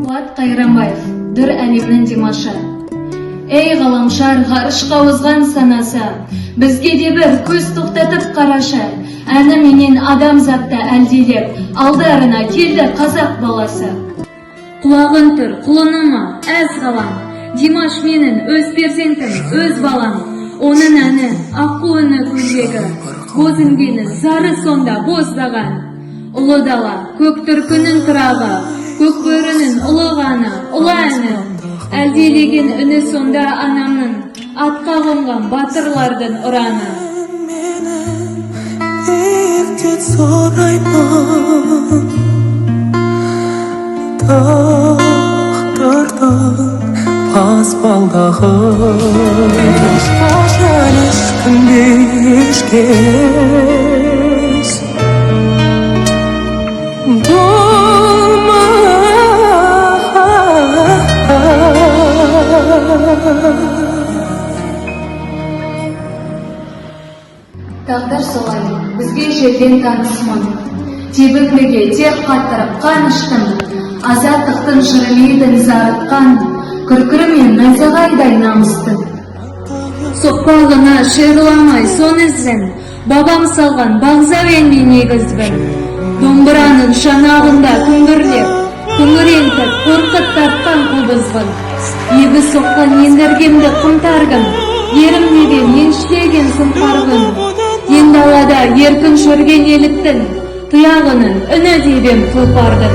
Қуат Қайранбаев, дүр әлемнің Димашы. Ей, ғаламшар, ғарышқа озған санасы, бізге де бір көз тоқтатып қарашы. Әні менен адамзатты әлдилеп, алдарына келді қазақ баласы. Құлағын түр, құлыныма, әз ғалам, Димаш менің өз перзентім, өз балам. Оның әні, аққу үні көлдегі, боз інгенін зары сонда боздаған. Ұлы дала, көк түркінің тұрағы, көк бөрінің ұлығаны, ұлы әні. Әлдилеген үні сонда анамның, атқа қонған батырлардың ұраны. Мені биіктен сұраймын, тағдырдың баспалдағын. Ешқашан ешкімге еш кез болмаған. Тағдыр солай, бізге жерден таныс мұң. Тебіндіге тек қаттырып қан іштім, азаттықтың жыры зарыққан, күркірі мен найзағайдай намыстың. Соқпағына шиырламай сон ізін, бабам салған бағза негізбін. Домбыраның шанағында күңгірлеп, күңірентіп Қорқыт тартқан қобызбын. Ебі соққан ендіргемді қымтаргім, ерім деген еншілеген сұңқарғын. Ен далада еркін жүрген еліктің, тұяғының үні деп ем тұлпардың.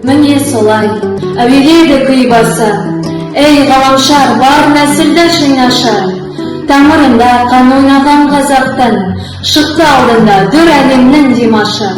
Міне солай, әуеледі күй басы. Ей, ғаламшар, бар нәсілді жинашы. Тамырында қан ойнаған қазақтың, шықты алдында дүр әлемнің Димашы.